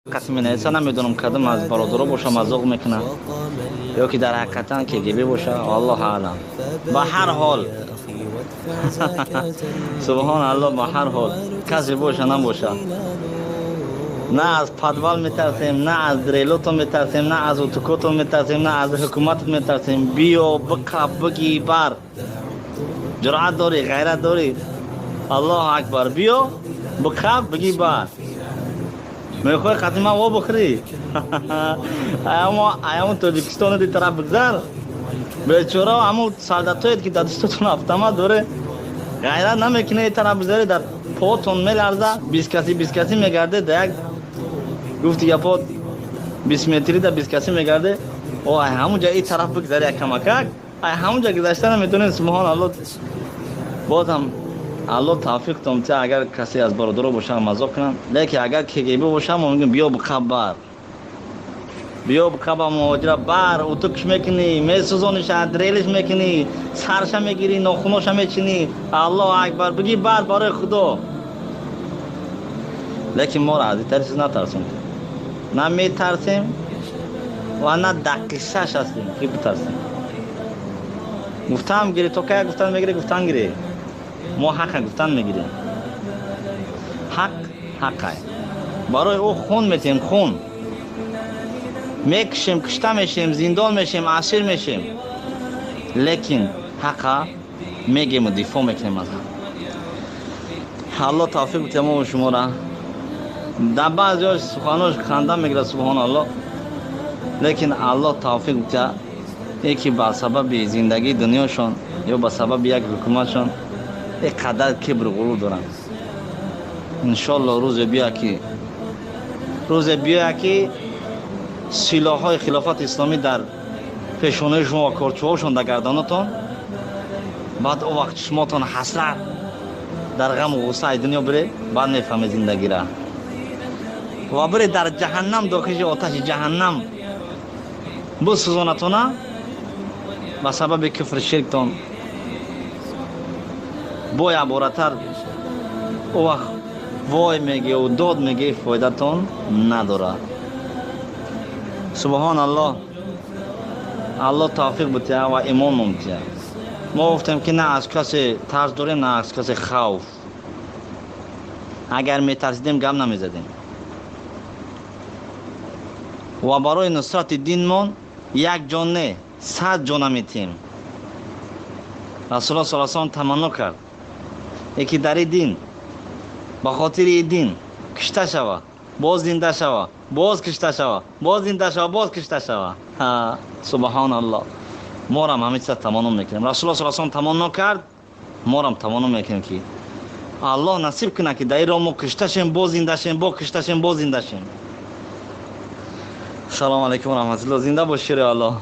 Касе менависа, намедонам, кадом аз бародаро боша, мазоқ мекунад ё ки дар ҳақиқатан КГБ боша, аллоҳ аълам. Ба ҳар ҳол, субҳон аллоҳ, ба ҳар ҳол, касе боша, набоша, на аз подвал метарсем, на аз дрелотон метарсем, на аз утукотон метарсем, на аз ҳукуматот метарсем. Биё, биқаб, биги бар. Ҷуръат дорӣ, ғайрат дорӣ, аллоҳу акбар, биё, биқаб, биги бар. Мехоҳӣ қатима во бихӯрӣ, аямо Тоҷикистону ди тараф бигзар. Бечора ҳамун солдатоед, ки дар дастотон автомат доре, ғайрат намекунед, и тараф бигзаре, дар потон меларза, 20 касӣ, 20 касӣ мегарде, да як гуфти гапо 20 метрӣ да 20 касӣ мегарде. О, ай ҳамун ҷа и тараф бигзаре, як камакак ай ҳамун ҷа гузашта наметонед. Субҳон аллоҳ, бозам аллоҳ тавфиқ томта. Агар касе аз бародаро боша, мазоқ кунанд, лекин агар КГБ боша, мо мегӯем: биё, биқаб бар, биё, биқаба муҳоҷира бар, утукш мекунӣ, месӯзониша, дрелиш мекунӣ, сарша мегирӣ, нохуноша мечинӣ. Аллоҳу акбар, бигӣ бар барои Худо. Лекин моро аз итари чиз натарсем, на метарсем ва на дақиқашаш ҳастем, ки битарсем. Гуфтаам гирӣ, то кая гуфтан мегирӣ, гуфтан гирӣ. Мо ҳаққа гуфтан мегирем. Ҳақ ҳаққай, барои ӯ хун метиҳем, хун мекушем, кушта мешем, зиндон мешем, асир мешем, лекин ҳаққа мегему дифоъ мекунем аз ҳақ. Аллоҳ тавфиқ бития мо шумора. Дар баъзеҳош суханош ханда мегирад, субҳон аллоҳ, лекин Аллоҳ тавфиқ бития. Яке ба сабаби зиндагии дунёшон ё ба сабаби як ҳукуматшон ин қадар кибру ғурур доранд. Иншолло, рӯзе биёя, ки силоҳҳои хилофати исломӣ дар пешонаи шумо ва корчӯҳошон дар гарданотон. Баъд о вақт чишмотон ҳасрат дар ғаму ғуссаи дунё бире, баъд мефаҳме зиндагира ва бире дар ҷаҳаннам дохили оташи ҷаҳаннам бисӯзонатона ба сабаби куфри ширктон. Бо яборатар о вақт вой мегӯ, дод мегӯ, фоидатон надорад. Субҳон аллоҳ, Аллоҳ тавфиқ бития ва имон бития. Мо гуфтем, ки на аз касе тарс дорем, на аз касе хавф. Агар метарсидем, гап намезадем. Ва барои нусрати динмон як ҷон не, 100 ҷона метиҳем. Расулулло с салам таманно кард, яке дар и дин, ба хотири дин кушта шава, боз зинда шава, боз кушта шава, боз зинда шава, боз кушта шава. Субҳон аллоҳ, морам ҳамин чиза таманно мекунем. Расулулло с салам таманно кард, морам таманно мекунем, ки Аллоҳ насиб кунад, ки дар ин роҳ мо кушта шем, боз зинда шем, боз кушта шем, боз зинда шем. Салому алайкум раҳматулло. Зинда бош, шери Аллоҳ.